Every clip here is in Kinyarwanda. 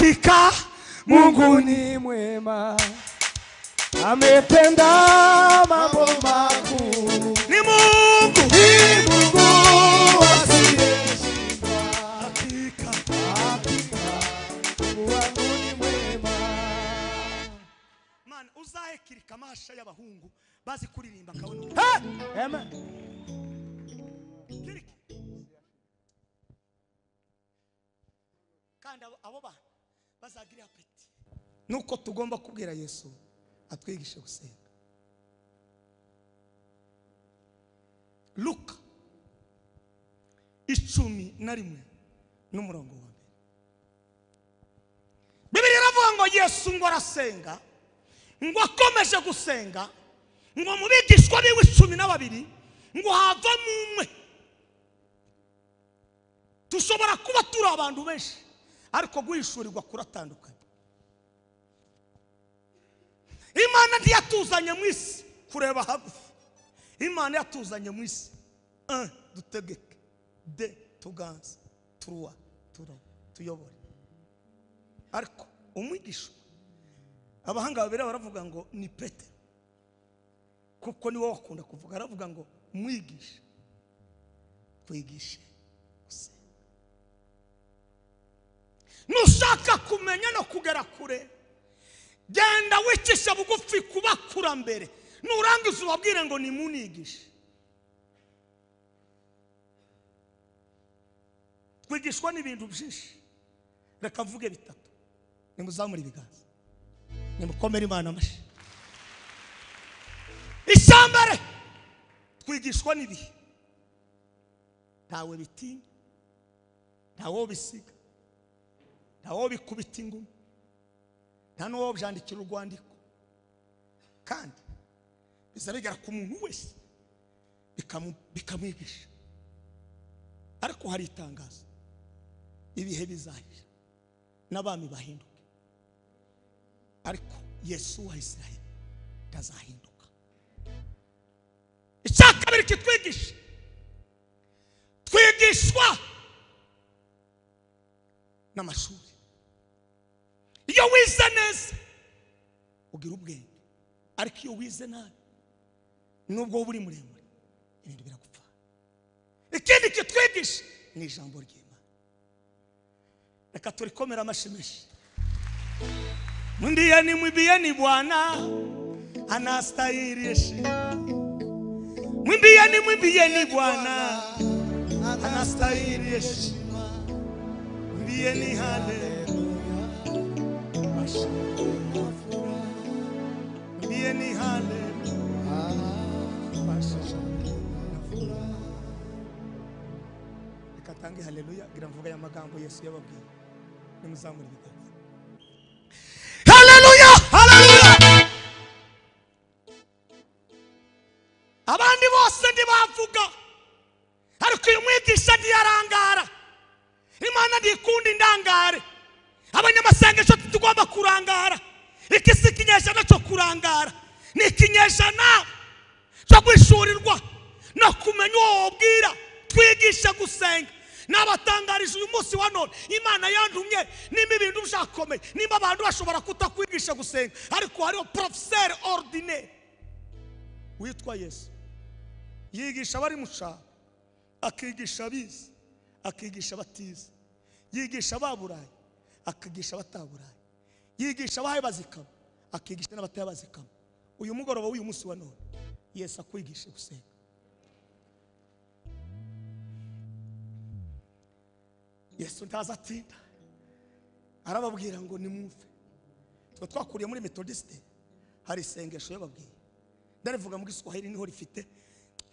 Hakika Mungu ni mwema, ametenda mambo makuu. Ni Mungu, ni Mungu asiyeshindwa. Hakika, hakika Mungu wangu ni mwema. Man, uzahe kirikamasha y'abahungu bazi kuririmba kabona. Hey! Amen. Kiriki. Kandi abo bana bazagira apeti. Nuko tugomba kubwira Yesu atwigishe gusenga. Luka 11 n'umurongo wa 1. Bibiliya iravuga ngo Yesu ngo arasenga, ngo akomeje gusenga, ngo mu bigishwa biwe 12 ngo havamo umwe. Tushobora kuba turi abantu benshi ariko guhishurirwa kuratandukanye. Imana ntiyatuzanye mu isi kureba hagufi. Imana yatuzanye mu isi 1 dutegeke, 2 tuganze, 3 tuyobore. Ariko umwigisha abahanga babiri baravuga ngo ni Petero, kuko niwe wakunda kuvuga. Aravuga ngo mwigishe, twigishe gusenga. Nushaka kumenya no kugera kure, genda wicisha bugufi kubakurambere, nurangiza ubabwire ngo nimunigishe. Twigishwa n'ibintu byinshi, reka mvuge bitatu. Nimuzamure ibiganza, nimukomere Imana amashyi. Icyambere, twigishwa n'ibihe. Ntawe bitinya, ntawe bisiga, ntawe bikubita ingumi, nta n'uwo byandikira urwandiko. Kandi biza bigera ku muntu wese bikamwigisha. Ariko hari itangazo, ibihe bizahira n'abami bahinduke, ariko Yesu wa Israheli ntazahinduka. Icya kabiri kitwigisha, twigishwa n'amashuri. Iyo wize neza ugira ubwenge, ariko iyo wize nabi nubwo wowe uri muremure ibintu biragupfa. Ikindi kitwigisha ni ijambo ry'Imana. Reka turikomera amashyi menshi. Mwimbieni, mwimbieni Bwana anastahili heshima. Mwimbieni, mwimbieni Bwana anastahili heshima. Mwimbieni haleluya, mwimbieni haleluya. Reka tange haleluya gira mvuga ya magambo Yesu yababwiye. Nimuzamure ibiganza. Haleluya, haleluya. Abandi bose ntibavuga, ariko uyu mwigisha ntiyarangara. Imana ntikunda indangare. Abanyamasengesho tugomba kurangara. Iki si ikinyejana cyo kurangara, ni ikinyejana cyo guhishurirwa no kumenya uwo wobwira. Twigishe gusenga. Nabatangarije uyu munsi wa none, Imana yantumye. Nimba ibintu byakomeye, nimba abantu bashobora kutakwigisha gusenga, ariko hariho professeur ordinaire witwa Yesu. Yigisha abari mu cyaro, akigisha abize, akigisha abatize, yigisha ababuraye, akigisha abataburaye, yigisha abahaye bazikama, akigisha n'abataye bazikama. Uyu mugoroba w'uyu munsi wa none, Yesu akwigishe gusenga. Yesu ntazatinda, arababwira ngo nimwumve. Twe twakuriye muri Methodiste, hari isengesho yababwiye. Ndarivuga mu Giswahili niho rifite,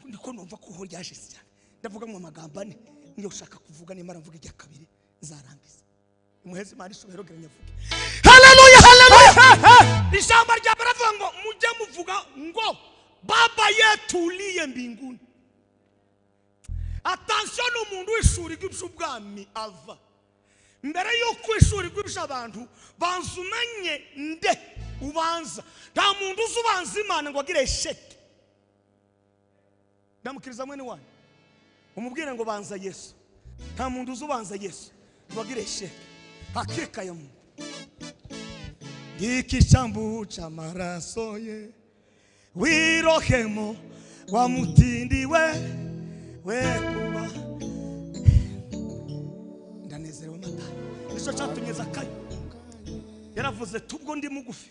ndiko numva ko ho ryaje cyane. Ndavuga mu magambo ane, niyo ushaka kuvuga nimara mvuga ijya kabiri nzarangiza. Muheze Imana ishobora nyavuge. Haleluya, haleluya. Ijambo rya mbere avuga ngo mujye muvuga ngo Baba yetu uliye mbinguni. Attention, n'umuntu w'ishuri ry'ubwami ava. Mbere y'uko ishuri ry'abantu banza umenye nde ubanza. Nta muntu uzi ubanza Imana ngo agire esheke. Ndamukiriza mwene wanyu, umubwire ngo banza Yesu. Nta muntu uzi ubanza Yesu ngo agire esheke. Hakika ya Mungu Ngiki cy'amaraso ye wirohemo wamutindiwe we kuba. Ndanezerewe mata. Nicyo cyatumye Zakayo yaravuze tubwo ndi mugufi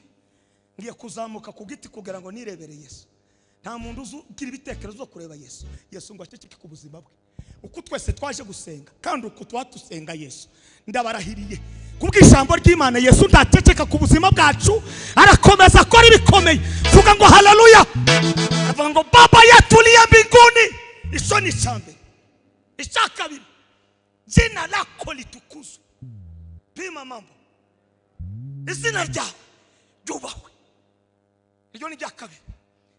ngiye kuzamuka ku giti kugira ngo nirebere Yesu. Nta muntu ugira ibitekerezo byo kureba Yesu. Yesu ngo aceceke ku buzima bwe. Uko twese twaje gusenga kandi uko twatusenga Yesu, ndabarahiriye kubw'ijambo ry'Imana, Yesu ntaceceka ku buzima bwacu, arakomeza akora ibikomeye. Vuga ngo haleluya. Avuga ngo Baba yetu uliye mbinguni. Ico ni icya mbere. Icya kabiri, jina lako litukuzwe. Pima mambo, izina ryawe ryubahwe. Iryo ni irya kabiri.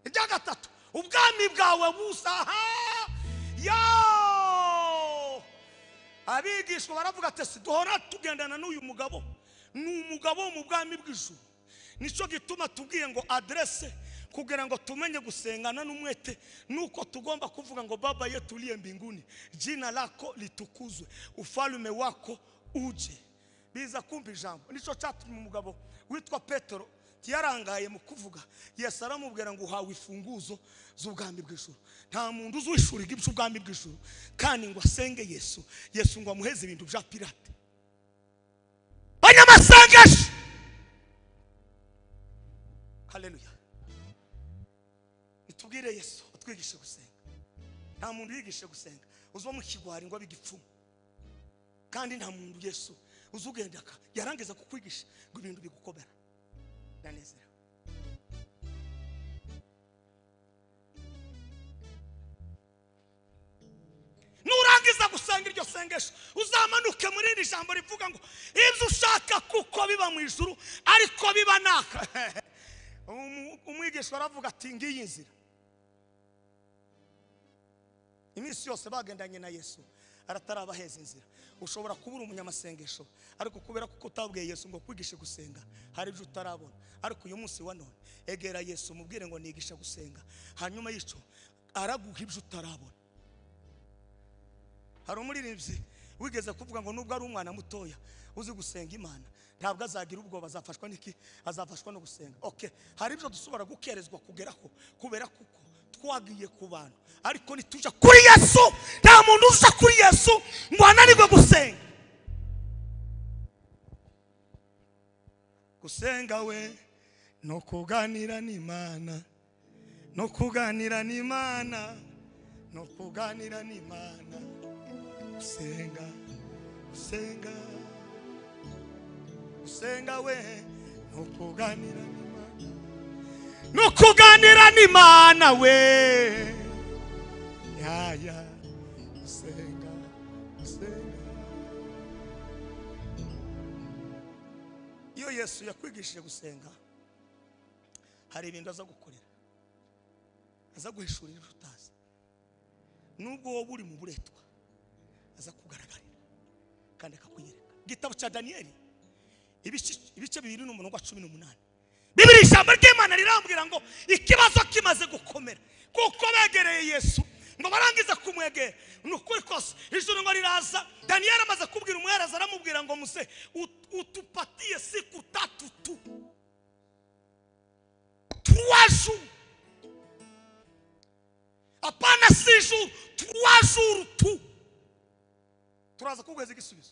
Irya gatatu, ubwami bwawe busaha. Yo, abigishwa baravuga ati si duhora tugendana n'uyu mugabo, ni umugabo mu bwami bw'ijuru. Nicyo gituma tubwiye ngo adresse kugira ngo tumenye gusengana n'umwete, nuko tugomba kuvuga ngo Baba yetu uliye mbinguni, jina lako litukuzwe, ufalume wako uje. Biza kumva ijambo. Nicyo cyatumye umugabo witwa Petero tiyarangaye mu kuvuga. Yesu aramubwira ngo uhawe ifunguzo z'ubwami bw'ijuru. Nta muntu uzwishurira iby'ubwami bw'ijuru kandi ngo asenge Yesu, Yesu ngo amuheze ibintu bya pirate. Banyamasengesho, haleluya. Nitubwire Yesu atwigishe gusenga. Nta muntu yigishe gusenga uzwa mu kigwari ngo abigipfumu, kandi nta muntu Yesu uzugendaka yarangiza kukwigisha ngo ibintu bigukomera. Ndanezerewe. Nurangiza gusenga iryo sengesho, uzamanuke muri iri jambo rivuga ngo ibyo ushaka kuko biba mu ijuru ariko biba naka. Umwigisha aravuga ati ngiyi nzira. Iminsi yose bagendanye na Yesu aratarabaheza inzira. Ushobora kubura umunyamasengesho ariko kubera kuko utabwiye Yesu ngo kwigishe gusenga hari ibyo utarabona. Ariko uyu munsi wa none egera Yesu mubwire ngo nigisha gusenga, hanyuma yico araguha ibyo utarabona. Hari umuririmbyi wigeze kuvuga ngo nubwo ari umwana mutoya uzi gusenga Imana ntabwo azagira ubwoba, azafashwa n'iki? Azafashwa no gusenga. Okay, hari ibyo dushobora gukerezwa kugeraho kubera kuko twagiye ku bantu, ariko nituja kuri Yesu. Nta muntu uza kuri Yesu ngo ananirwe gusenga. Gusenga we no kuganira n'Imana, no kuganira n'Imana, no kuganira n'Imana. Gusenga, gusenga, gusenga we no kuganira n'Imana, no kuganira n'Imana we. Ya ya, gusenga, gusenga. Iyo Yesu yakwigishije gusenga hari ibintu aza gukorera, aza guhishurira ibyo utazi. Nubwo wowe uri mu buretwa aza kugaragarira kandi akakunyereka. Igitabo cya Daniyeli ibice 2 n'umurongo wa 18, Bibiri ijambo ry'Imana rirambwira ngo ikibazo kimaze gukomera kuko begereye Yesu ngo barangiza kumwegera. Ni ukuri kose ijuru ngo riraza. Daniyeli amaze kubwira umuhereza aramubwira ngo muse utupatie siku tatu tu, 3 jours, hapana 6 jours, 3 jours tu. Turaza kuguheza igisubizo.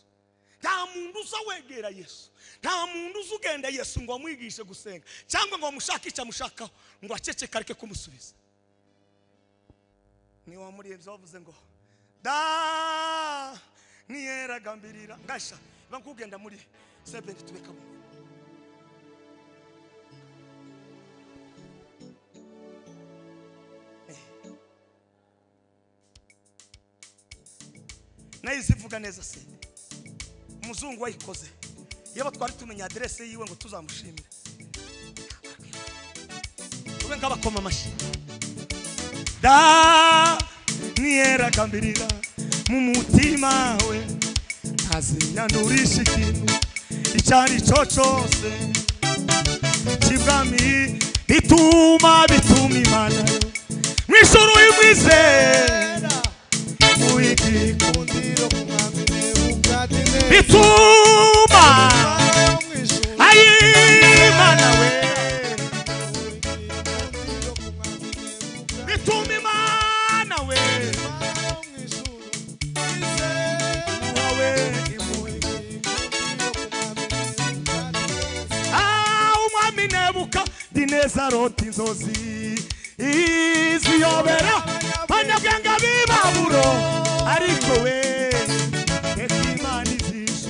Nta muntu uza wegera Yesu, nta muntu uza ugenda Yesu ngo amwigishe gusenga cyangwa ngo amushake icyo amushakaho ngo aceceke areke kumusubiza. Ni wa muririmbyi wavuze ngo da niyeragambirira ngasha bankugenda muri 7 tubeka mu nayizivuga neza se. Umuzungu wayikoze yaba twari tumenya adresse yiwe ngo tuzamushimire. Tube nk'abakoma amashi. Da niyeragambirira mu mutima we ntazinyanurisha ikintu icyo ari cyo cyose kibwami bituma Imana yo mu ijuru imwizera Igikundiro ku mwami Nebukadineza bituma mu ijuru ayimana Nebukadineza arota inzozi iziyobera abanyabwenge b'i Babuloni, ariko we reka Imana izishe.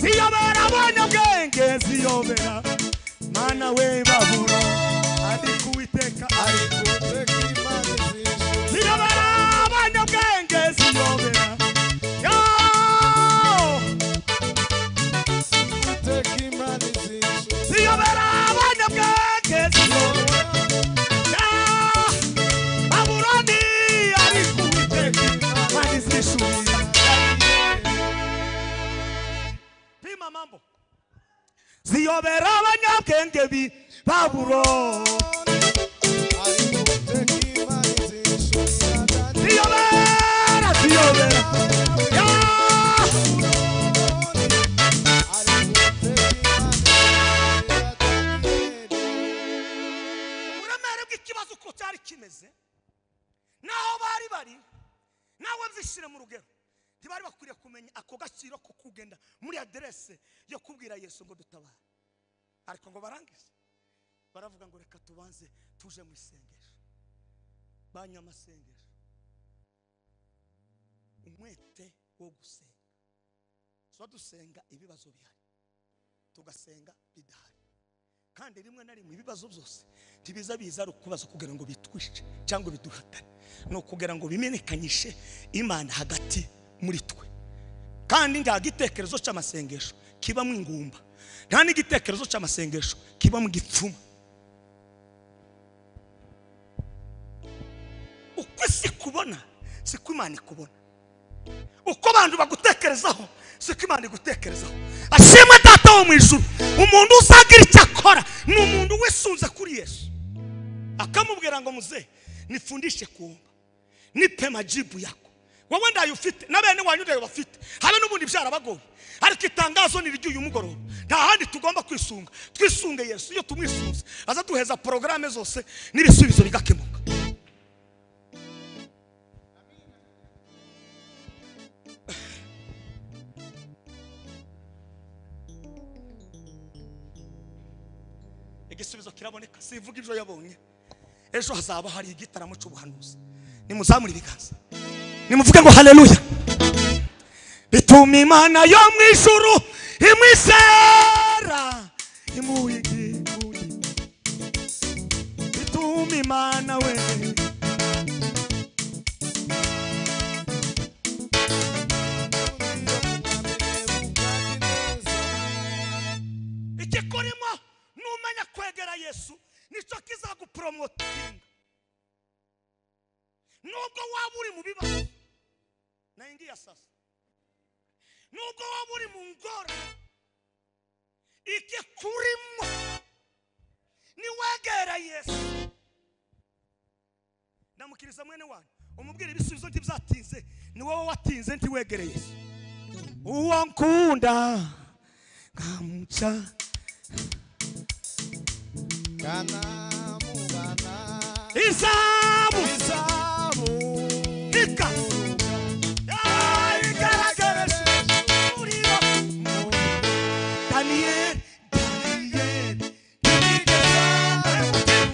Ziyobera abanyabwenge, ziyobera mana we Babuloni, ariko Uwiteka, ariko Uwiteka Imana izishe. Ziyobera abanyabwenge, ziyobera yo Uwiteka Imana izishe. Ziyobera abanyabwenge, ziyobera Babuloni, ariko Uwiteka Imana izishurira. Pima mambo. Ziyobera abanyabwenge b'i Babuloni, Ariko Uwiteka Imana izishurira. ziyobera, ziyobera ya Ariko Uwiteka Imana izishurira Daniyeli. Uburemere bw'ikibazo uko cyari kimeze naho bari bari, nawe byishire mu rugero, ntibari bakwiriye kumenya ako gaciro ko kugenda muri aderese yo kubwira Yesu ngo dutabare. Ariko ngo barangize baravuga ngo reka tubanze tuje mu isengesho. Banyamasengesho, umwete wo gusenga. Tuba dusenga ibibazo bihari, tugasenga bidahari, kandi rimwe na rimwe ibibazo byose ntibiza biza ari ukubazo kugira ngo bitwice cyangwa biduhatane, ni ukugira ngo bimenekanyishe Imana hagati muri twe. Kandi nta gitekerezo cy'amasengesho kibamo ingumba, nta n'igitekerezo cy'amasengesho kibamo igipfuma. Uko isi kubona siko Imana ikubona, uko abantu bagutekerezaho siko Imana igutekerezaho. Ashimwe Data wo mu ijuru. Umuntu uzagira icyo akora ni umuntu wisunze kuri Yesu, akamubwira ngo muze nifundishe kuomba, nipe majibu yako. Wowe ndayo ufite na bene wanyu ndayo bafite, habe n'ubundi byarabagoye, ariko itangazo ni ry'uyu mugoroba, nta handi tugomba kwisunga, twisunge Yesu. Iyo tumwisunze aza duheza porogaramu zose n'ibisubizo bigakemuka. Igisubizo kiraboneka. Sivuga ibyo yabonye, ejo hazaba hari igitaramo cy'ubuhanuzi. Nimuzamure ibiganza, nimuvuge ngo haleluya. Bituma Imana yo mu ijuru imwizera, imuha igikundi. Bituma Imana we ikikurimo numenya kwegera Yesu nicyo kizagupromotinga nubwo waba uri mu bibazo. Naingia sasa, nubwo waba uri mu ngorane, ikikurimo niwegera Yesu. Ndamukiriza mwene wanyu umubwire ibisubizo ntibyatinze, ni wowe watinze ntiwegere Yesu. Uwo nkunda nkamuca Kanamubana izamu izamu ika igaragaje umuriro. Daniel, Daniel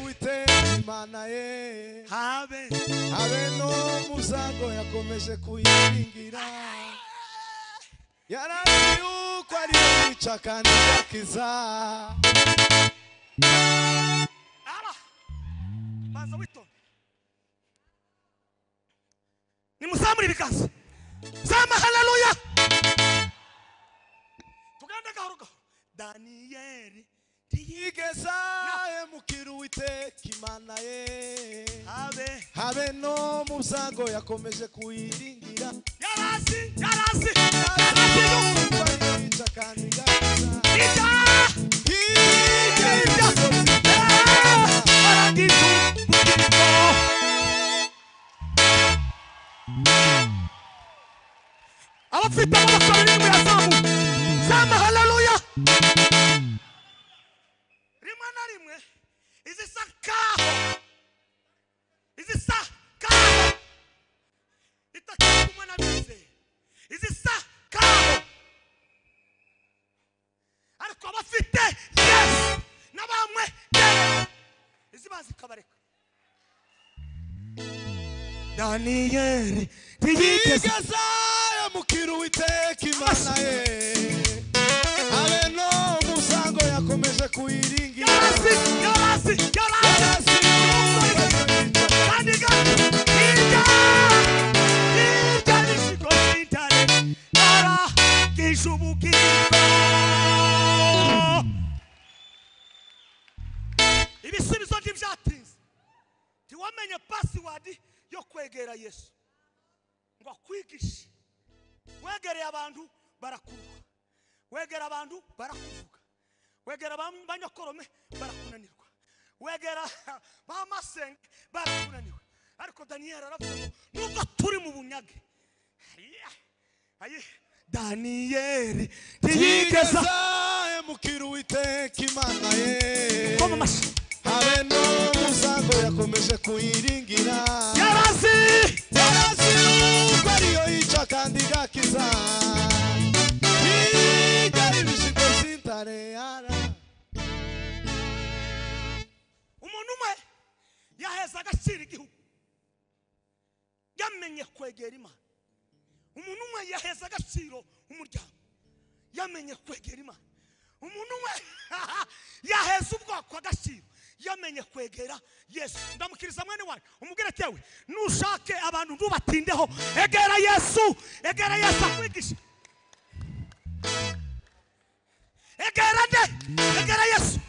Uwiteka Imana ye habe habe no musago yakomeje kuyiringira, yarazi yuko ariyo yica kandi igakiza. Aba banza witonde, nimuzamure ibiganza, zama haleluya, tugende gahoro gahoro. Daniyeli Ntiyigeze ahemukira Uwiteka Imana ye, habe habe no musago yakomeje kuyiringira, yarazi, yarazi, yarazi yuko ariyo yica kandi igakiza. ida Hirya y'imisozi aragize ubugingo. Abafite amaboko abiri muyazamu, zama haleluya. Rimwe na rimwe izisa nkaho, izisa nkaho itakiri kumwe n'abizeye, izisa nkaho, ariko abafite Yesu n'abamwe Izibanza ikabareka. Daniyeli ntiyigeze mukira Uwiteka Imana ye, abe no musango yakomeje kuyiringira. Yarazi yarazi kandi hirya hirya y'ishigo cy'intare yaragije ubugingo. Ibisubizo ntibyatinze, ntiwamenye password yo kwegera Yesu ngo akwigishe. Wegereye abantu barakuruha, wegera abantu barakuvuga, wegera abanyakorome barakunanirwa, wegera bamasenge barakunanirwa. Ariko Daniyeli aravuga ngo nubwo turi mu bunyage, Daniyeli ntiyigeze mukira Uwiteka Imana ye, koma amashyi, habe no musango yakomeje kuyiringira. Yarazi yarazi yuko ariyo yica kandi igakiza, hirya y'ibishigo by'intare yara. Umuntu umwe yaheza agaciro igihugu yamenye kwegera Imana. Umuntu umwe yaheza agaciro umuryango yamenye kwegera Imana. Umuntu umwe yaheza ubwoko agaciro yamenye kwegera Yesu. Ndamukiriza mwene wanyu umubwire ati yewe nushake abantu ntubatindeho, egera Yesu, egera Yesu akwigisha. Egera nde? Egera Yesu.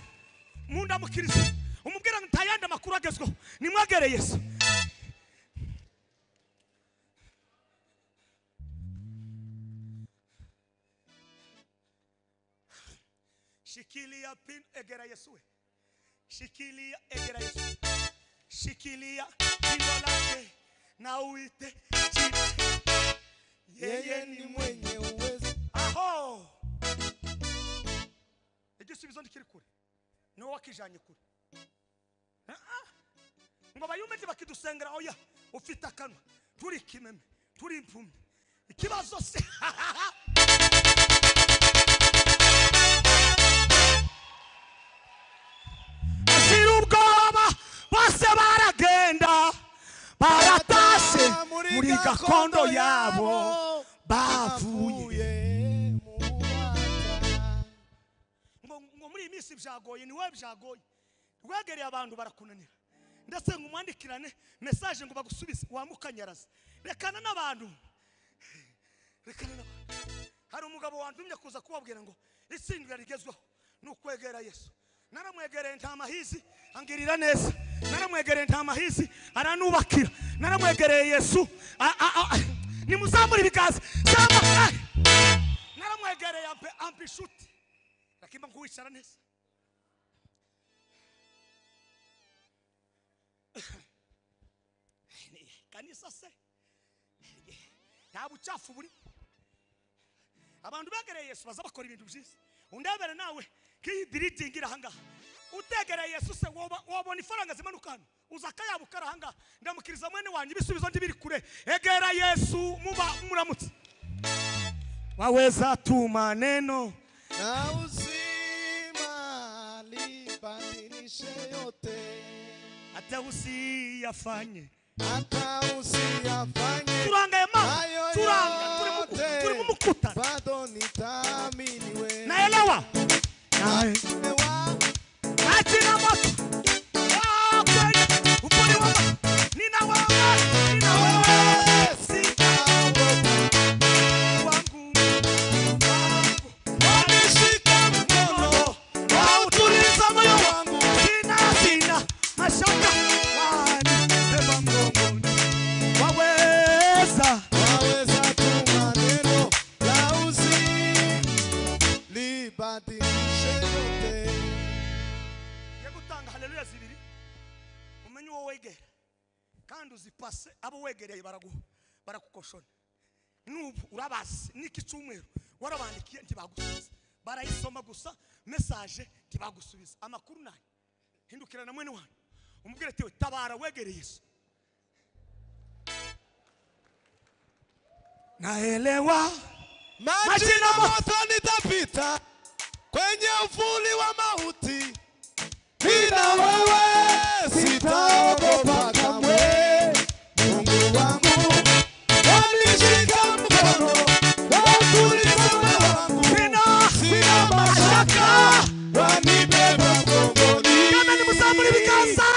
Mundamukiriza umubwire ngo ntayandi amakuru agezweho, nimwegere Yesu. Shikilia pin, egera Yesu we. Shikilia, egera Yesu. Shikilia pindo lake na uite jina. Yeye ni mwenye uwezo. Aho. Igisubizo ndikiri kure. Niwe wakijanye kure. Ngo bayumeze bakidusengera, oya ufite akanwa, turi kimeme, turi impumyi. Ikibazo se ubwoba bose baragenda baratashe muri gakondo yabo bavuye. Ngo muri iyi minsi byagoye, ni wowe byagoye, wegereye abantu barakunanira, ndetse ngo umwandikirane message ngo bagusubize wamukanyaraza. Rekana n'abantu, rekana n'abantu. Hari umugabo wantumye kuza kubabwira ngo itsindwa rigezweho ni ukwegera Yesu. Naramwegereye nta mahizi angirira neza, naramwegereye nta mahizi aranubakira, naramwegereye Yesu nimuzamure ibiganza zama. Naramwegereye ampe inshuti lakimba nkuwicara neza. Kanisa se nta bucafu buri. Abantu begereye Yesu baza bakora ibintu byiza. Undebere nawe kiyi building iri ahangaha, utegereye Yesu se wabona ifaranga zimanuka hano, uza akayabukara ahangaha. Ndamukiriza mwene wanjye ibisubizo ndibiri kure. Egera Yesu muba muramutse. Waweza tu maneno na uzima libadilishe yote, hata usiyafanye, hata usiyafanye. Turanga ema, turanga turi mu mukutano, bado nitaaminiwe. Naelewa Majina moto kwenye upole wa nina wewe, nina wewe sitaogopa. Wangu wangu wanishika mkono wautuliza moyo wangu, sina sina mashaka wanibeba mgongoni. Waweza waweza tu maneno la uzima libadilishe yote. Yegutanga haleluya zibiri umenye uwo wegera kandi uzipase abo wegereye barakukoshona. Nubu urabazi niki cyumweru warabandikiye ntibagusubiza, barayisoma gusa message ntibagusubiza. Amakuru nayo hindukirana mwene wanyu umubwire ati tabara wegereye Yesu. Naelewa maji na moto nitapita kwenye uvuli wa mauti, nina wewe Sitaogopa kamwe, Mungu wangu wanishika mkono, watuliza moyo wangu. Sina mashaka, wanibeba mgongoni. Kama ni muzamure ibiganza.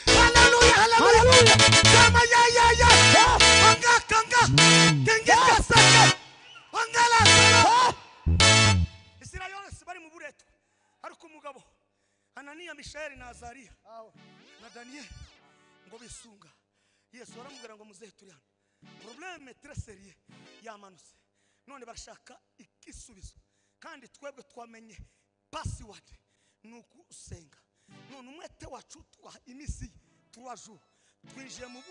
Haleluya, haleluya. Kama ya ya ya. Anga kanga. Kenge kasaka. Angala sala. Israeli yose bari mu buretwa. Ariko umugabo Ananiya, Mishayeli na Azariya na Daniel ngo bisunga Yesu aramubwira ngo muzehe turi hano. Problème très sérieux yamanutse. None barashaka igisubizo. Kandi twebwe twamenye password nuko usenga. None umwete wacu twa imisi 3 jours twinjiye mu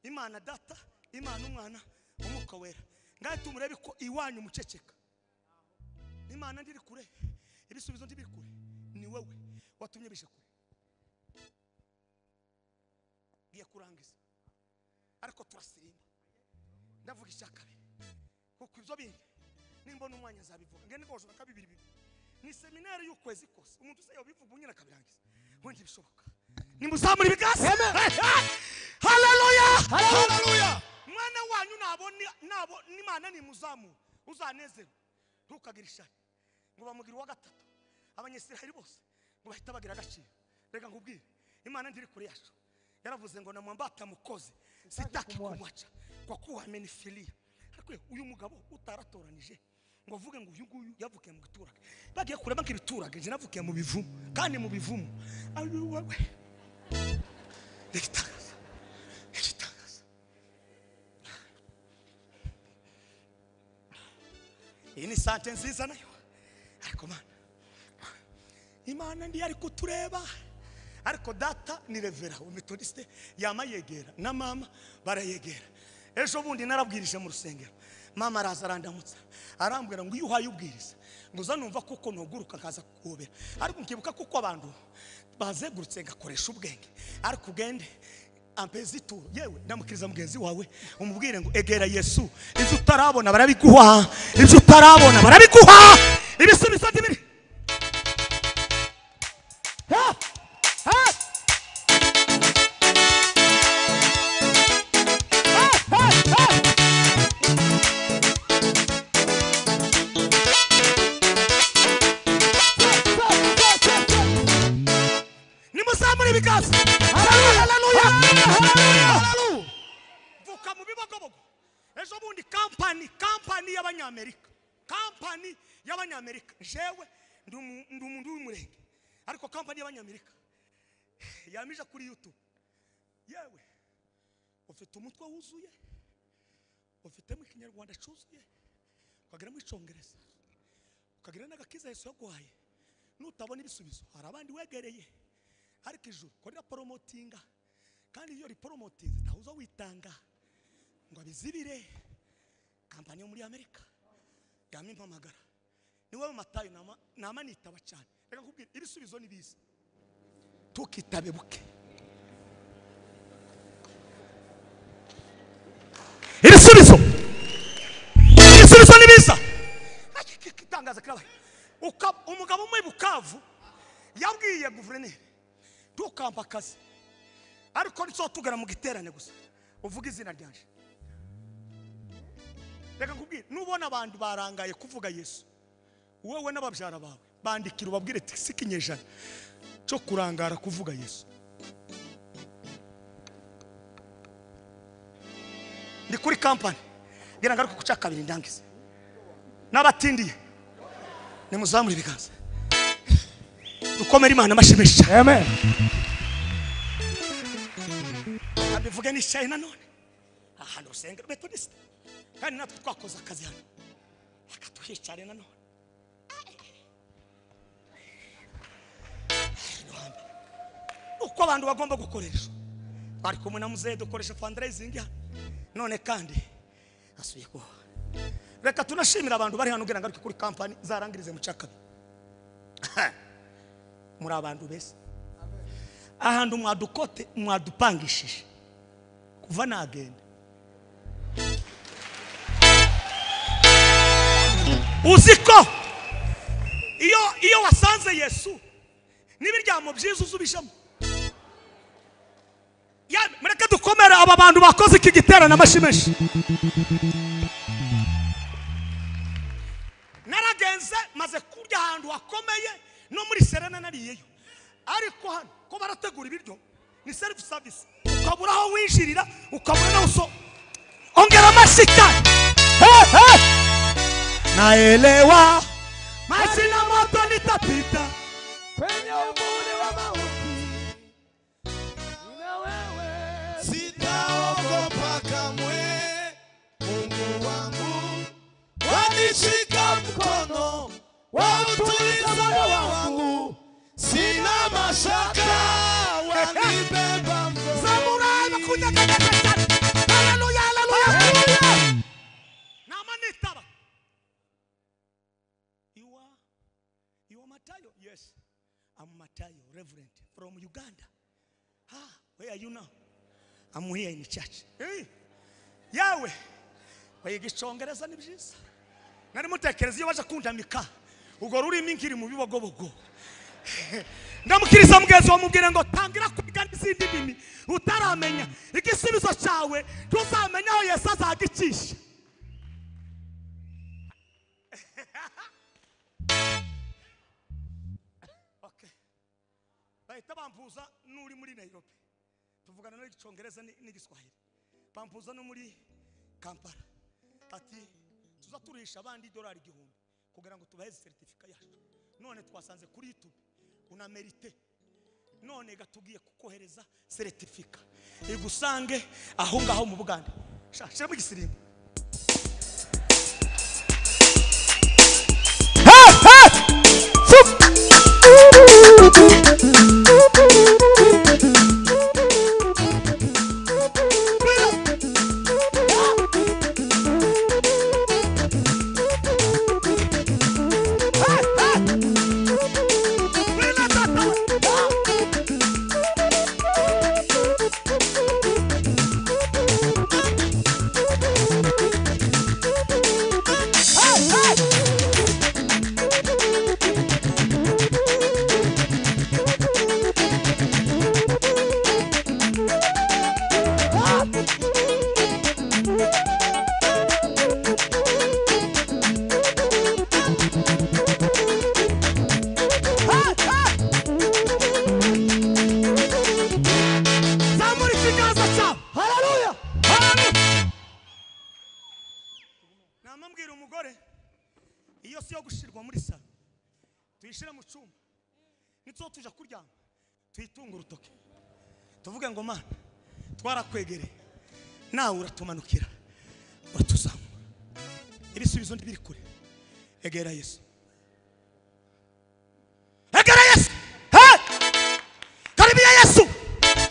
Imana data, Imana umwana, Umwuka wera. Ngaye tumurebe ko iwanyu muceceka. Imana ndiri kure, ibisubizo ndibiri kure. Ni wewe watumye bishe kure. Ngiye kurangiza. Ariko turasirimba. Ndavuga icyakabe. Kuko ibyo bindi nimbona umwanya nzabivuga. Ngende ngoje kabibiri bibiri. Ni seminaire y'ukwezi kose. Umuntu se yobivuga unyina akabirangiza. Wenda bishoboka. Nimuzamura ibiganza. Haleluya! Haleluya! Mwana wanyu nabo n'Imana nimuzamu uzanezerwa. Ntukagira ishari. Ngo bamugira uwa gatatu. Abanyisiraheli bose ngo bahita bagira agaciro. Reka nkubwire, Imana ndiri kure yacu. Yaravuze ngo namwambata mukozi sitaki kumwacha kwa kuwa amenifilia. Ariko uyu mugabo utaratoranije ngo avuge ngo uyu nguyu yavukiye mu giturage. Bagiye kureba nk'ibiturage, nje navukiye mu bivumu, kandi mu bivumu. Ayu wewe. Igitangaza. Igitangaza. Iyi ni sante nziza nayo. Ariko mana, Imana ndi ari kutureba. Ariko data ni revera umetodiste yama yegera na mama barayegera. Ejo bundi narabwirije mu rusengero, mama araza arandamutsa arambwira ngo iyo uhaye ubwiriza ngo uzanumva kuko ntuguruka nkaza kukubera. Ariko nkibuka kuko abantu bazegurutse ngakoresha ubwenge. Ariko ugende ampezi tu yewe ndamukiriza mugenzi wawe umubwire ngo egera Yesu, ibyo utarabona barabiguha, ibyo utarabona barabiguha. Ibisubizo bibiri. Ha! Ha! Ha! Ha! Ha! Nimuzamure ibiganza. Haleluya! Haleluya! Vuka mu bibogobogo. Ejo bundi kampani y'Abanyamerika. Kampani y'Abanyamerika. Jewe ndi umuntu w'umurenge. Ariko kampani y'Abanyamerika yamije kuri YouTube. Yewe ufite umutwe wuzuye, ufitemo ikinyarwanda cyuzuye, ukagira mu icongereza, ukagira n'agakiza Yesu yaguhaye. Nutabona ibisubizo hari abandi wegereye. Ariko ijuru ko rirapromotinga, kandi iyo riporomotinze ntawe witanga ngo abizibire. Kampani yo muri Amerika yamimpamagara. Niwe Matayo nama nitaba cyane. Reka nkubwire ibisubizo ni biza. Tukitabe buke. Ibisubizo. Ibisubizo ni biza. Itangaza kirabaye. Umugabo umwe Bukavu yabwiye guverineri tukampa akazi. Ariko ntituzotugana mu giterane gusa. Uvuga izina ryanje. Reka nkubwire, nubona abantu barangaye kuvuga Yesu, wowe n'ababyara bawe bandikira ubabwire ati si ikinyejana cyo kurangara kuvuga Yesu. Ndi kuri kampani ngira ngaruka ku cyakabiri ndangize. N'abatindiye nimuzamure ibiganza. Dukomere Imana amashimisha. Amen. Abivuge n'ishayi nanone. Ahantu rusengero Methodist. Kandi natwe twakoze akazi hano. Akatuhicare nanone. Uko abantu bagomba gukoresha. Bari kumwe na muzehe dukoresha fundraising hano. None kandi asuye ko. Reka tunashimira abantu bari hano kugira ngo kuri kampani zarangirize mu cyakabi. Muri abantu bese. Ahantu mwadukote mwadupangishije. Kuva nagenda. Uziko iyo wasanze Yesu nibiryamo byiza uzubishamo. Mureke dukomere aba bantu bakoze iki giterane amashyi menshi. Naragenze maze kurya ahantu hakomeye no muri Serena nariyeyo, ariko hano ko barategura ibiryo ni self service, ukabura aho winjirira, ukabura naho so. Ongera amashyi cyane. Naelewa maji na moto nitapita kwenye uvuli wa mauti, nina wewe sitaogopa kamwe. Mungu wangu wanishika mkono, wautuliza moyo wangu, sina mashaka, wanibeba mkono. Samurai bakunya kagata. Haleluya, haleluya. Namanitaba. You are Matayo? Yes. I'm Matayo, Reverend from Uganda. Ah, where are you now? I'm here in the church. Hey. Yawe. Wayiga icongereza ni byiza. Nari mutekereza iyo baje kundamika ugo rurimi nkiri mu bibogobogo. Ndamukiriza mugenzi wamubwira ngo tangira kwiga n'izindi ndimi utaramenya igisubizo cyawe, tuzamenya aho Yesu azagicisha. Okay. Bahita bampuza n'uri muri Nairobi, tuvugana n'igicongereza n'igiswahili. Bampuza no muri Kampala, ati tuzaturisha abandi $1000 kugira ngo tubaheze certificate yacu. None twasanze kuri YouTube una merite, none gatugiye kukohereza certificate igusange aho ngaho mu Buganda. Shira mu gisirimbo. Iyo si yo gushirwa muri salo, tuyishira mu cyumba, nitso tuja kuryama tuyitunga urutoke tuvuge ngo Mana twarakwegereye nawe uratumanukira uratuzamura. Ibisubizo ndibiri kure. Egera Yesu, egera Yesu. Hey! Karibia Yesu,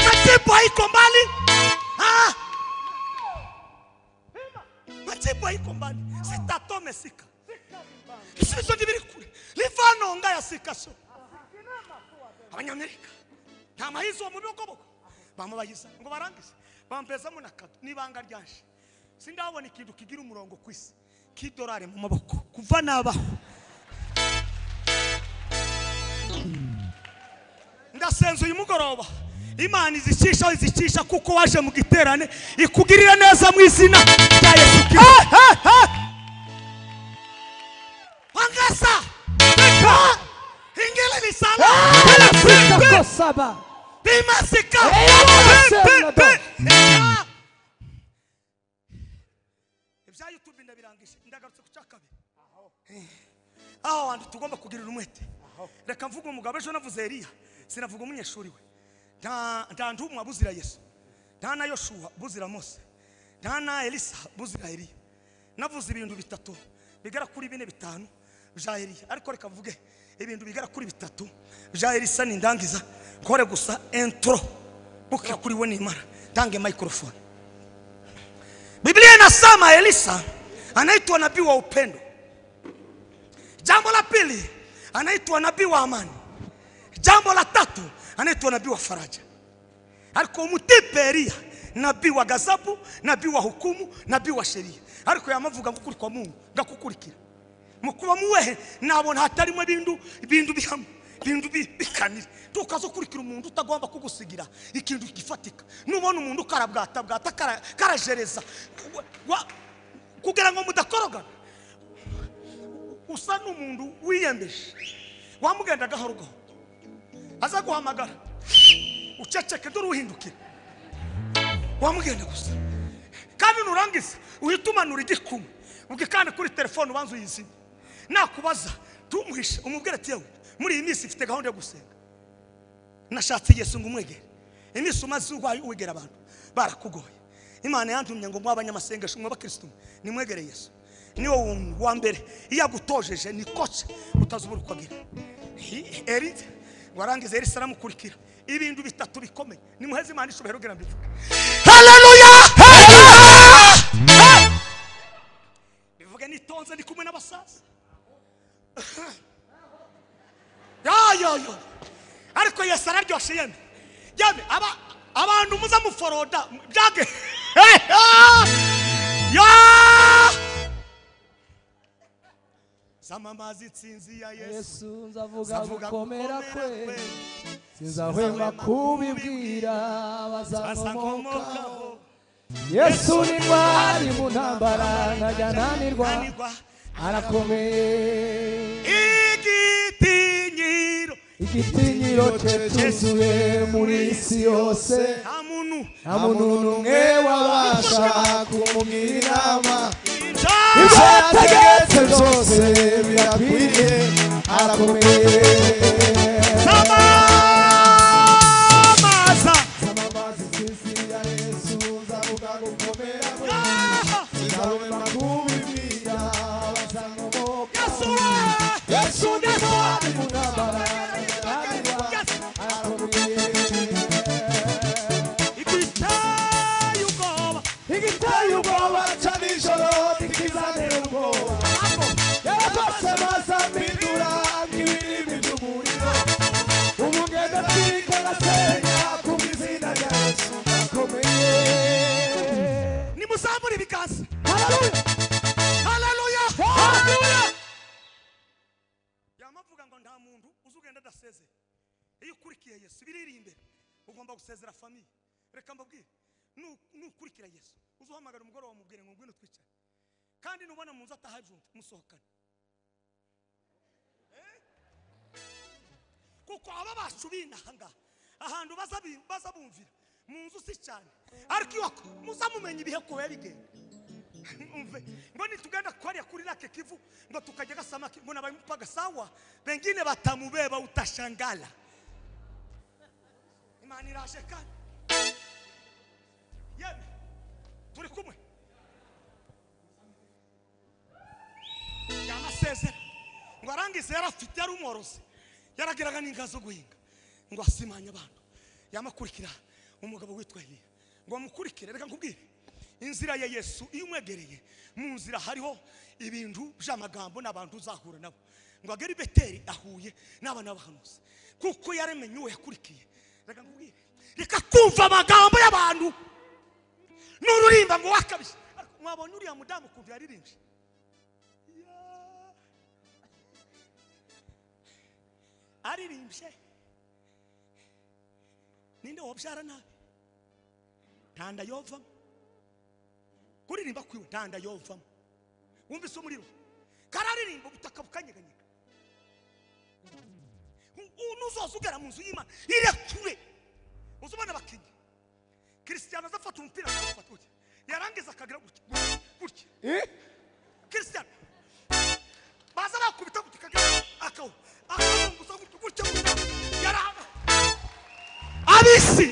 majibu haiko mbali. Ah! Majibu haiko mbali. Sitatome sika. Ibisubizo ndibiri kure. Livanonga ya sikaso. Abanyamerika nta mahizo mu bibokoboko bamubayiza ngo barangize bampezamo na kado nibanga ryanje. Sindabona ikintu kigira umurongo kwisi k'idolari mu maboko kuva nabaho. Ndasenze uyu mugoroba Imana izicisha izicisha kuko waje mu giterane ikugirira neza mu izina rya Yesu Kristo. Wangasa ingele ni sala saba bimasika. Ibya YouTube ndabirangisha ndagarutse ku cyakabiri. Aho hantu tugomba kugirira umwete. Reka mvuge umugabo ejo navuze Eliya, sinavuga umunyeshuri we. Nta ntumwa buzira Yesu, nta na Yoshuwa buzira Mose, nta na Elisa buzira Eliya. Navuze ibintu bitatu bigera kuri 4 5 bya Eliya, ariko reka mvuge ibintu bigera kuri 3 bya Elisa nindangiza kore gusa intro buke kuri we nimara tange microphone. Biblia inasema Elisa anaitwa nabii wa upendo. Jambo la pili anaitwa nabii wa amani. Jambo la tatu anaitwa nabii wa faraja. Ariko umutipe Eliya nabii wa gazabu, nabii wa hukumu, nabii wa sheria. Ariko yamavuga ngo kuri kwa Mungu ngakukurikira. Mukuba muwehe nabona hatarimo ibintu bihamwe, ibintu bikanira, Tukazokurikira umuntu utagomba kugusigira ikintu gifatika. Nubona umuntu karabwata bwata karajereza kugira ngo mudakorogana. Usa n'umuntu wiyembeje. Wamugenda gahoro gahoro. Aza guhamagara. Uceceke dore uhindukira. Wamugenda gusa. Kandi nurangiza uhitumanura igikumwe. Ugikanda kuri telefone ubanza uyizimye. Nakubaza tumuhishe umubwire ati yewe muri iyi minsi ifite gahunda yo gusenga. Nashatse Yesu ngo umwegere. Iminsi umaze urwaye uwegera abantu barakugoye. Imana yantumye ngo mwa abanyamasengesho mwa abakristo nimwegere Yesu. Niwe wa mbere iyo agutojeje ni koce utazubura uko agira. Eri warangiza Elisa aramukurikira. Ibintu bitatu bikomeye nimuheze Imana ishobora kugira mbivuge. Haleluya! Bivuge nitonze ndi kumwe n'abasaza. Yo. Ariko Yesu araryoshe yemwe. Yemwe abantu muza muforoda byage. Ya! Zamamaza intsinzi ya Yesu nzavuga gukomera kwe sinzahwema kubibwira bazakomokaho. Yesu ni ntwari mu ntambara ntajya ananirwa arakomeye. Igitinyiro cye cyuzuye muri isi yose. Nta muntu n'umwe wabasha kumugira inama. Ibyo yategetse byose birakwiriye arakomeye. Zamamaza intsinzi ya Yesu nzavuga gukomera kwe sinzahwema kubibwira bazakomokaho. Yesu ni ntwari mu ntambara igiteye ubwoba ca nijoro ntikizantera ubwoba. Yarafashe amazi ampindura nk'ibirimi by'umuriro. Ubu ngenda atwika agasenya kubw'izina rya Yesu ndakomeye. Nimuzamure ibiganza. Haleluya! Haleluya! Haleluya! Yamavuga ngo nta muntu uzugenda adasezeye. Iyo ukurikiye Yesu biriri imbere ugomba gusezera famille. Reka mbabwire nukurikira Yesu uzuhamagara umugore wawe umubwire ngo ngwino twicare. Kandi nubona mu nzu atahabyumva musohokane. Kuko aba bacu binahanga ahantu baza bumvira mu nzu si cyane. Ariko iyo muzamumenye ibihe ko bigenda. Umve ngo nitugenda kwariya kuri lake Kivu ngo tukajya gasamaki ngo nabamupaga sawa bengine batamubeba utashangala. Imana iraje kandi yemwe turi kumwe. Yamasezera ngo arangize yarafite yari umworozi yaragiraga n'inka zo guhinga ngo asimanye abantu. Yamakurikira umugabo witwa Eliya ngo amukurikire. Reka nkubwire inzira ya Yesu iyo umwegereye mu nzira hariho ibintu by'amagambo n'abantu uzahura nabo. Ngo agere i Beteli ahuye n'abana b'abahanuzi kuko yaramenye uwo yakurikiye. Reka nkubwire reka kumva amagambo y'abantu n'ururimba ngo wakabije. Mwabonye uriya mudamu ukuntu yaririmbye. Aririmbye ninde wobyara nabi ntanda yovamo. Kuririmba kwiwe ntanda yovamo. Wumvise umuriro kararirimba ubutaka bukanyeganyega. Nuzoza ugera mu nzu y'Imana irekure uzubona abakinnyi. Cristiano azafata umupira akawufata gutya yarangiza akagira gutya gutya. Cristiano baza bakubita gutya akagira akawu akazunguza gutya gutya yaranga. Abisi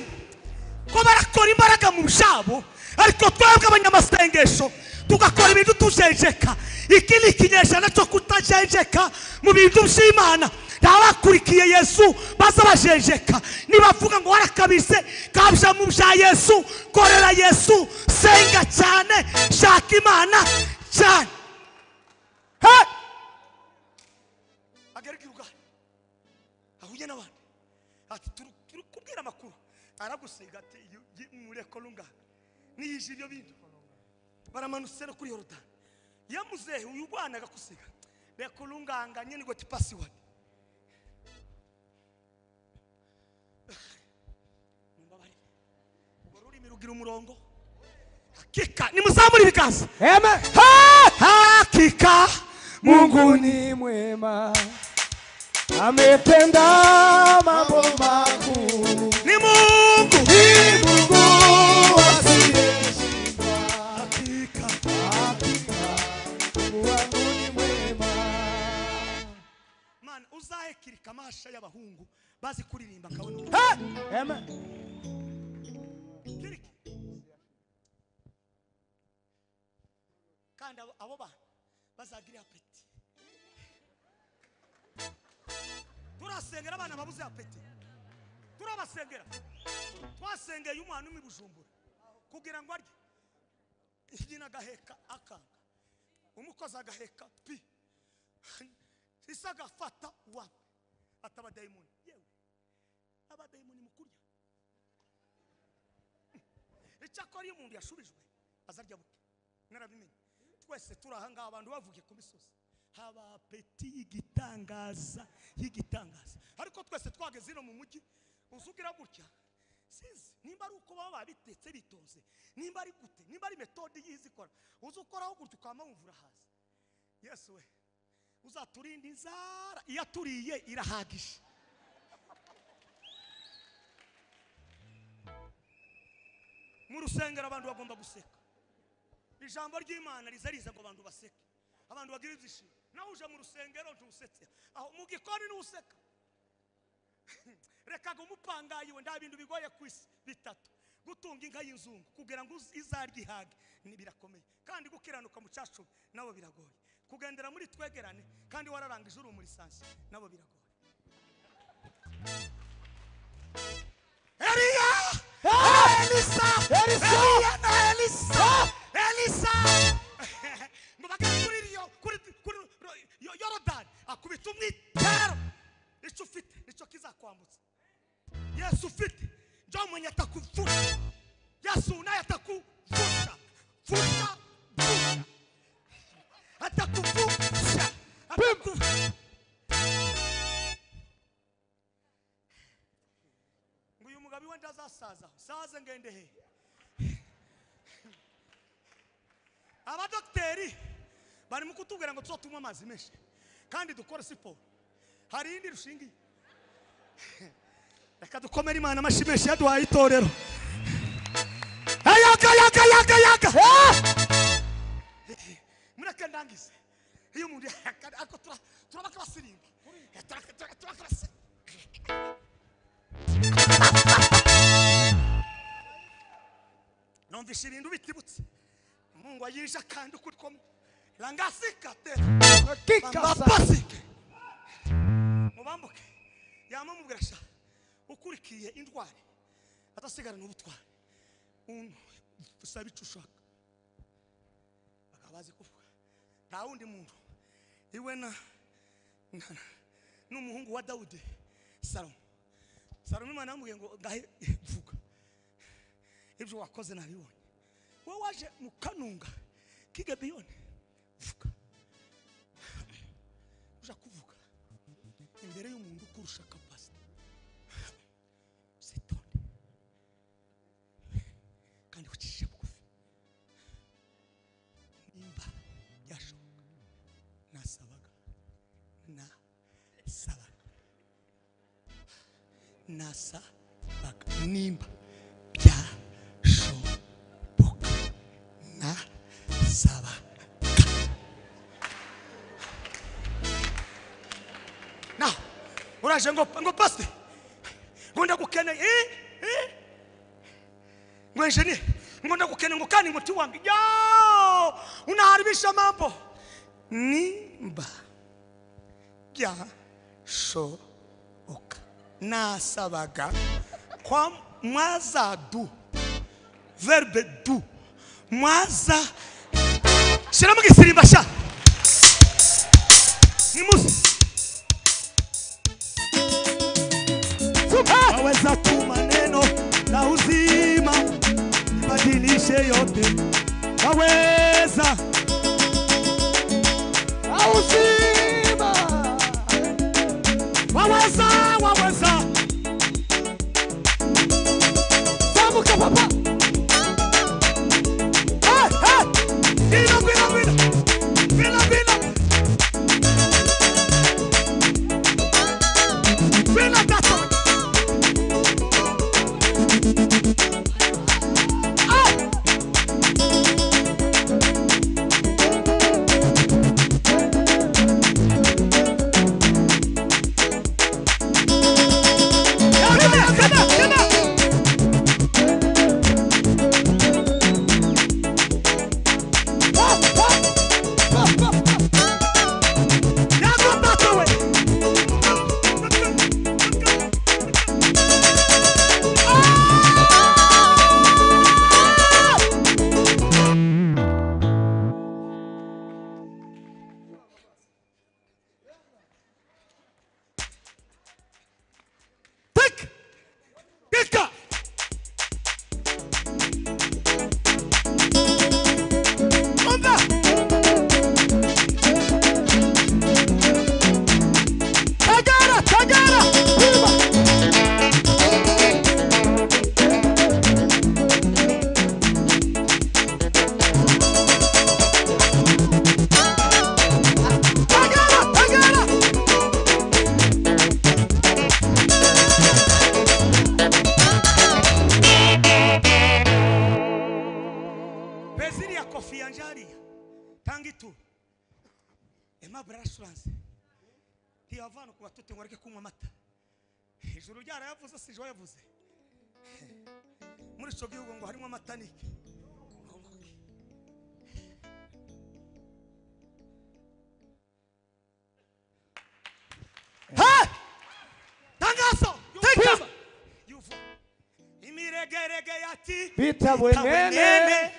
ko barakora imbaraga mu byabo ariko twebwe abanyamasengesho tugakora ibintu tujenjeka. Iki ni ikinyejana cyo kutajenjeka mu bintu by'Imana. Ntabakurikiye Yesu baza bajenjeka. Nibavuga ngo warakabise kabya mu bya Yesu, korera Yesu, senga cyane, shaka Imana cyane. Agera Gilugari ahuye n'abandi ati turi kubwira amakuru aragusiga ati mureko lunga niyije ibyo bintu. Baramanutse no kuri Yorodani yamuzehe uyu bwana agakusiga reko lunganga nyine ngo tipasiwadi. Kugira umurongo. Hakika nimuzamure ibiganza. Amen. Hakika Mungu ni mwema, ametenda mambo makuu. Ni Mungu, ni Mungu asiyeshindwa. Hakika, hakika Mungu wangu ni mwema. Man, uzahekirika amasha y'abahungu bazi kuririmba kabone. Amen. Kiriki. Kandi abo bana bazagira apeti. Turasengera abana babuze apeti. Turabasengera. Twasengeye umwana umwe Bujumbura kugira ngo arye. Nyina agaheka akanga. Umukozi agaheka pi. Isa agafata wa atabadayimoni. Yewe. Abadayimoni mukurya. Icyakora iyo umuntu yashubijwe azarya buke. Narabimenye. Twese turahanga abantu bavuye ku misozi. Haba apeti y'igitangaza y'igitangaza. Ariko twese twageze ino mu mujyi uzugira gutya. Sinzi nimba ari uko baba babitetse bitonze, nimba ari gute, nimba ari metode yizikora. Uzukoraho gutya ukama wumvura haza. Yesu we uzaturinda inzara, iyaturiye irahagije. Mu rusengero abantu bagomba guseka. Ijambo ry'Imana riza riza ngo abantu baseke, abantu bagira ibyishimo. Nawe uje mu rusengero ntusetse, aho mu gikoni ntuseka. Reka ngo umupangayi we, nta bintu bigoye ku isi bitatu: gutunga inka y'inzungu kugira ngo izarye ihage ni birakomeye, kandi gukiranuka mu cyacu nabo biragoye, kugendera muri twegerane kandi wararangije uri muri sansi nabo biragoye. Eliya, Elisa, Eliya na Elisa, Elisa ngo bagere kuri iyo kuri Yorodani akubita umwitero. Icyo ufite nicyo kizakwambutsa. Yesu ufite njo mwenye atakuvusha. Yesu naye atakuvusha. Vusha, vusha. Atakuvusha. Atakuvusha. Ngo uyu mugabi wenda azasaza. Saze ngende he. Abadokteri bari mu kutubwira ngo tuzotunywe amazi menshi kandi dukore siporo. Hari indi rushingiye. Reka dukomere Imana amashyi menshi yaduhaye itorero. Ayaga yaga yaga yaga. Mureke ndangize. Iyo umuntu ariko turabaka basirimba. Turabaka basirimba. Numvise ibintu bitibutse. Mungu ayisha kandi ukutkomo. Langasika te. Hakika. Mubambuke. Yamamubwira sha ukurikiye indwara atasigara n'ubutwari. Usaba icyo ushaka. Bakabazi kuvuga. Nta wundi muntu iwe na n'umuhungu wa Dawudi Salomo. Salomo Imana yamubwiye ngo ngahe vuga. Ibyo wakoze nabibonye. Wowe waje mu kanunga k'Igibeyoni vuga. Uja kuvuga imbere y'umuntu ukurusha capacity. Usitonde kandi ucishe bugufi. Nimba byashoboka nasabaga nasabaga nimba byashoboka nasabaga. Na uraje ngo pastor ngo ndagukeneye ngo engineer ngo ndagukeneye ngo kandi muti wange yo unaharibisha mambo. Nimba byashoboka nasabaga kwa mwaza du verbe du mwaza shiramo gisirimba sha nimuzi waweza tu maneno na uzima ibadilishe yote. Waweza na uzima, waweza, waweza. Zamuka papa. yanje hariya tanga ituro Aimable arashuranze ntiyavana ku batute ngo areke kunywa amata ijuru ryarayavuze si jo yavuze muri ico gihugu ngo harimo amata niki ha tangazo teka yuvo imiregerege yati bitabwenene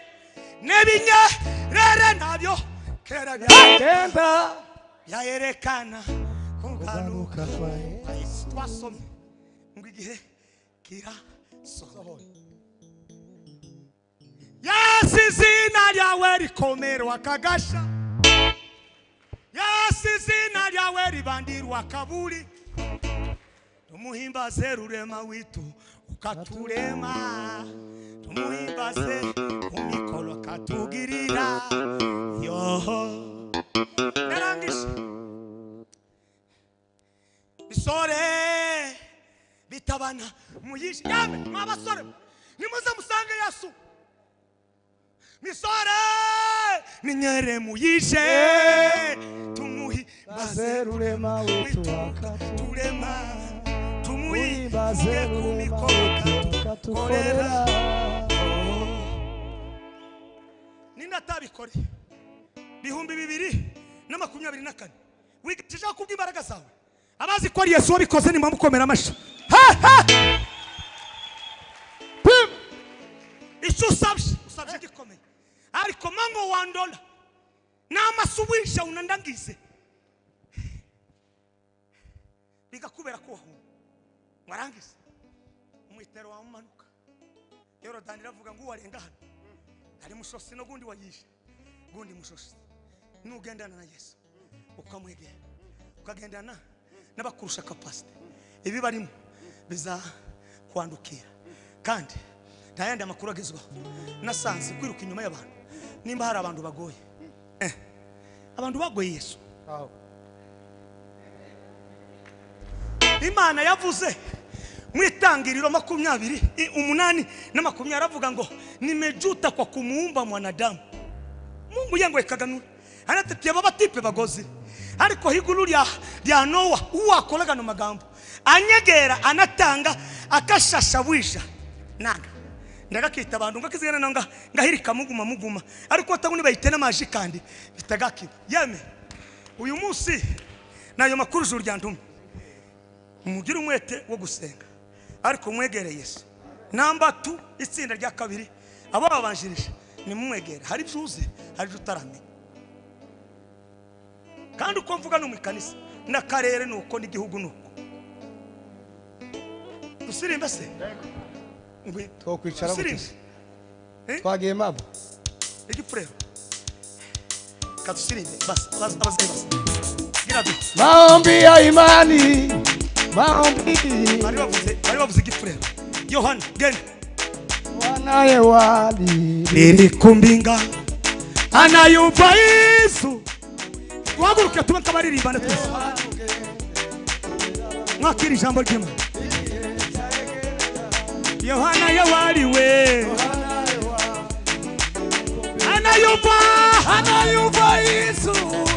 nebinyerere nabyo kera byagenda yayerekana kugaruka kwa Yesu twasomye ngo igihe kirasohoye Yesu izina ryawe rikomerwa kagasha Yesu izina ryawe ribandirwa kaburi tumuhimbaze rurema witu ukaturema tumuhimbaze kumikolo katugirira yoho narangije bisore bitabana muyishe yame mwabasore nimuze musange Yesu misore minyere muyishe tumuhimbaze rurema witu ukaturema tumuhimbaze kumikolo katukorera ninda tabikore 2024 wigejeje kubw'imbaraga zawe abazi ko ari Yesu wabikoze ni mukomera amashi ha ha pim icyo usabye gikomeye ariko mango wandola namasuwisha unandangize bigakubera ko warangize umwitero wa manuka Yorodani iravuga ngo warenga hano ari mushosi no gundi wayishe gundi mushosi nugendana na Yesu ukamwegera ukagendana n'abakurusha capacity ibi barimo biza kwandukira kandi nta yandi amakuru agezwaho nasanze kwiruka inyuma y'abantu nimba hari abantu bagoye abantu bagoye Yesu Imana yavuze mu itangiriro 28 na 20 aravuga ngo nimejuta kwa kumuumba mwanadamu Mungu yangu ekaganura anatetiye baba tipe bagozi ariko higuru lya Noa uwakoraga no magambo anyegera anatanga akashasha bwisha nanga ndagakita abantu ngakizigana nanga ngahirika muguma muguma ariko ataguni bayitena maji kandi bitagakiba yeme uyu munsi nayo makuru juru ryantumye mugire umwete wo gusenga ariko mwegere Yesu namba 2 itsinda rya kabiri abo babanjirije ni mumwegere hari byuze hari utaramenya kandi uko mvuga no mu kanisa n'akarere nuko n'igihugu nuko dusirimba se ngwi twokwicara twagiye mabo igipfurero katusirimbe bas bas bas gira du maombi ya imani maombi bari bavuze igipfurero Yohana genda wanaye wali nilikumbinga anayumva Yesu waguruke tube kabaririmbana twese mwakira ijambo ry'Imana Yohana yawariwe anayumva Yesu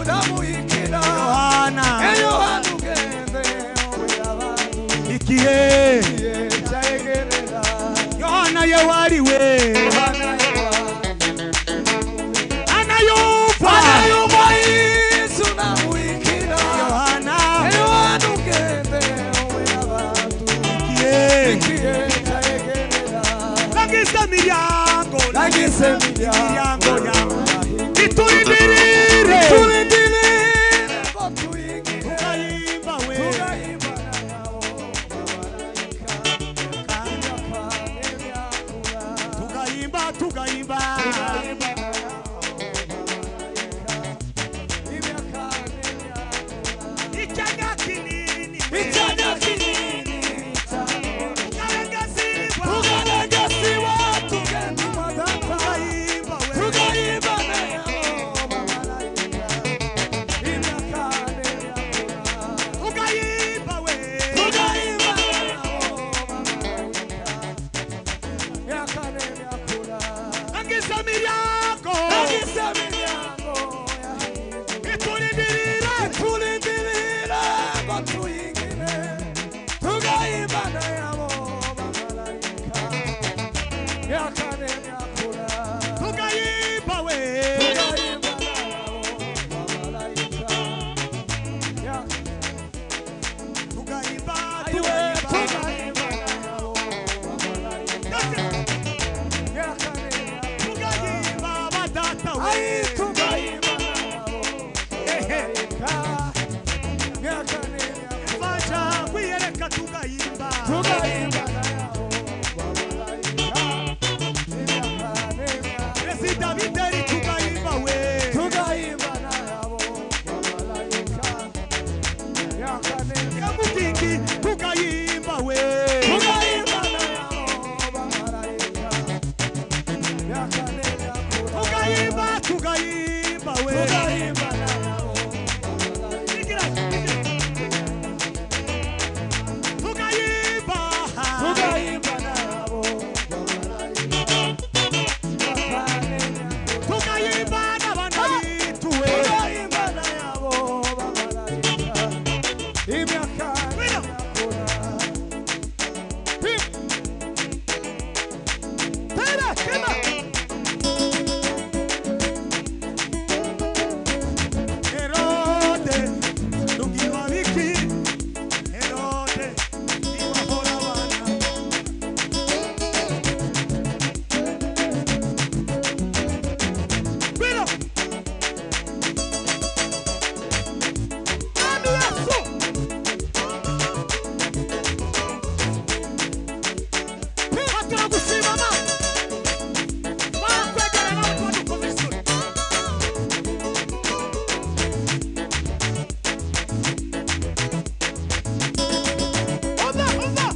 namuhikira Yohana Yohana ugende abantu ikihe cyayegerera Yohana yawariwe anayumva Yesu namuhikira Yohana Yohana ugende abantu ikihe ikihe cyayegerera Langisa miryango Langisa miryango yawe iturindirire turindirire batuyigire tugahimba we tugahimbana nabo babarayika tugahimba tugahimba icyanya kinini Icyanya kinini tugaragazibwa tugaragazibwa tugenda data tugahimba we tugahimbana nabo babarayika tugahimba we Tugahimbana nabo babarayika Langisa miryango Tugahimbana yabo bamarayika imyaka n'imyaka. Perezida Bideri tugahimba we. Tugahimbana yabo bamarayika imyaka n'imyaka. Kamugingi tugahimba we. Tugahimbana yabo bamarayika imyaka n'imyaka. Tugahimba tugahimba we. Tugahimbana yabo bamarayika. Igira, igira. Tugahimba. Tugahimbana yabo bamarayika imyaka n'imyaka. Tugahimba n'abana bituwe. Tugahimbana yabo bamarayika imyaka n'imyaka. Tera, kema. Herode, rugiwa biki. Herode, iwahora abana. Bino. Mwami Yesu. Turagushima Mana. Barakwegereye nawe tubadukoze isoni. Umva, umva.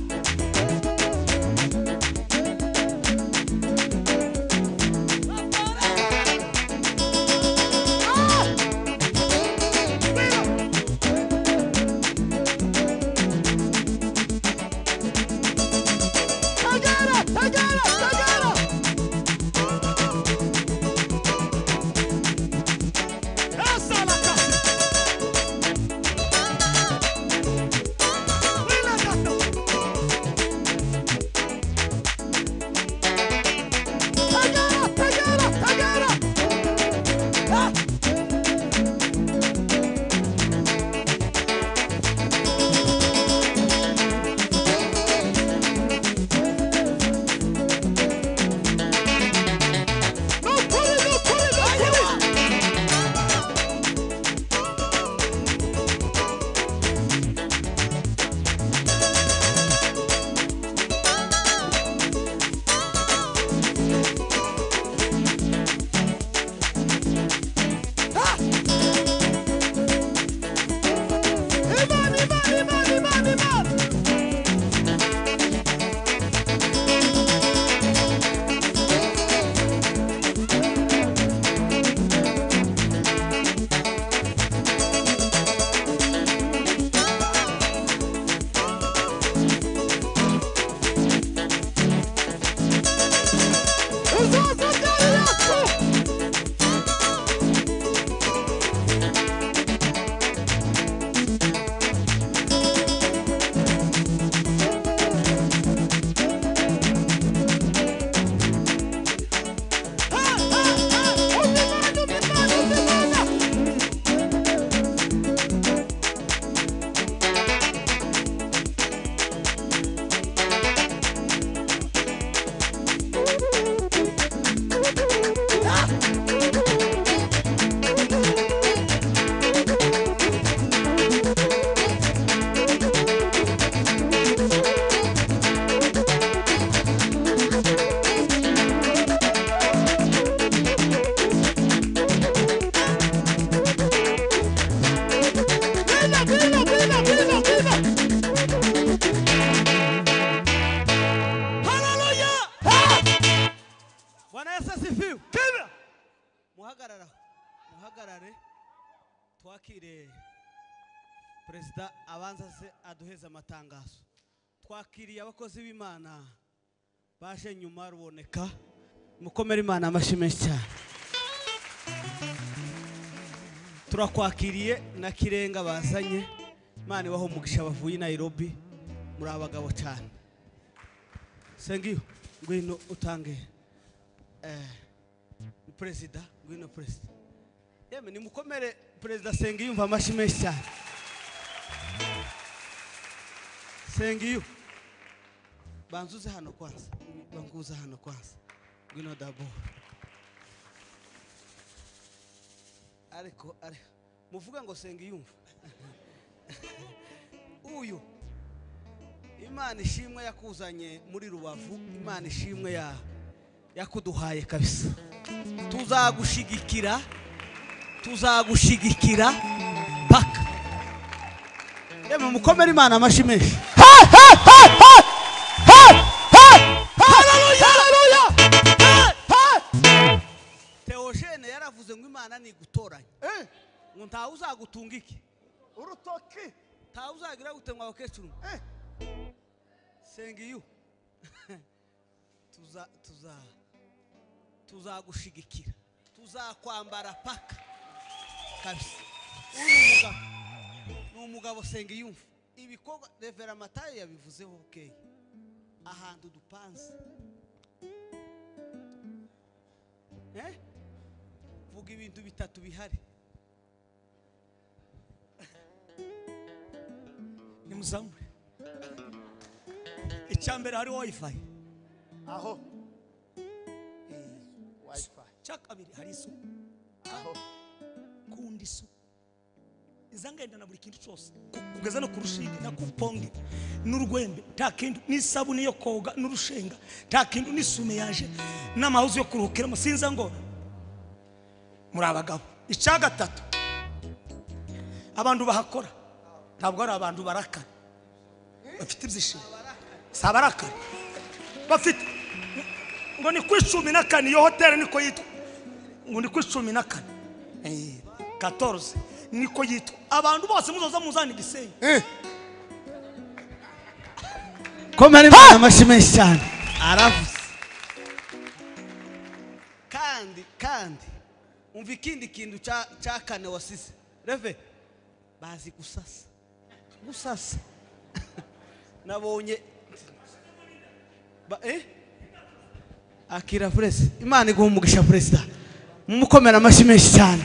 Ah! Bino. Tagara, tagara, tagara. Essa la casa. Wila data. Tagara, tagara, tagara. Ah! No kuri, no kuri, no kuri. Ah! Imana, Imana, Imana, Imana, Imana. Uzaza ryari Yesu? Ha, ha, ha! Umva Imana, umva Imana, umva Imana! Vina, vina, vina, vina, vina! Haleluya! Ha! Bwana Yesu asifiwe. Kibra! Muhagarara, muhagarare twakire perezida abanza se aduheze amatangazo. Twakiriye abakozi b'Imana baje nyuma ruboneka. Mukomere Imana amashyi menshi cyane. Turakwakiriye na Kirenga bazanye. Imana ibahe umugisha bavuye i Nairobi. Muri abagabo cyane. Sengiyo, ngwino utange perezida, ngwino perezida. Yemwe nimukomere perezida Sengiyumva amashyi menshi cyane. Sengiyu, banzuze hano kwanza, banguza hano kwanza. Ngwino dabo. Ariko ari muvuga ngo Sengiyumva. Uyu Imana ishimwe yakuzanye muri Rubavu, Imana ishimwe yakuduhaye kabisa. Tuzagushigikira, tuzagushigikira paka. Yemwe mukomere Imana amashi menshi. Haleluya, haleluya. Theogene yaravuze ngo Imana ni gutoranya. Ngo ntawe uzagutunga iki? Urutoki. Ntawe uzagira gute ngo abakecuru. Sengiyu. Tuza tuza tuzagushigikira. Tuzakwambara paka. Kabisa. Uyu ni umugabo Sengiyumva. Ibikorwa Reverend Matayo yabivuzeho bukeye. Ahantu dupanze. Vuga ibintu bitatu bihari. Nimuzamure. Icyambere hari wifi. Aho. Wifi. Cyakabiri hari isuku. Aho. Kundi isuku. Izangenda na buri kintu cyose kugeza no kurushinge na kuponge n'urwembe nta kintu n'isabune yo koga n'urushenga nta kintu n'isume yaje n'amahuzo yo kuruhukiramo sinza ngo muri abagabo. Icya gatatu abantu bahakora ntabwo ari abantu barakara bafite ibyishimo, si abarakara bafite ngo ni ku 14 iyo hoteli niko yitwa, ngo ni ku 14 14 niko yitwa. Abantu bose muzoza muzana igisenyi. Komera Imana amashi menshi cyane. Aravuze kandi umva ikindi kintu cya kane wasize reve bazi gusasa gusasa. Nabonye akira presi. Imana iguha umugisha perezida. Mumukomera amashi menshi cyane.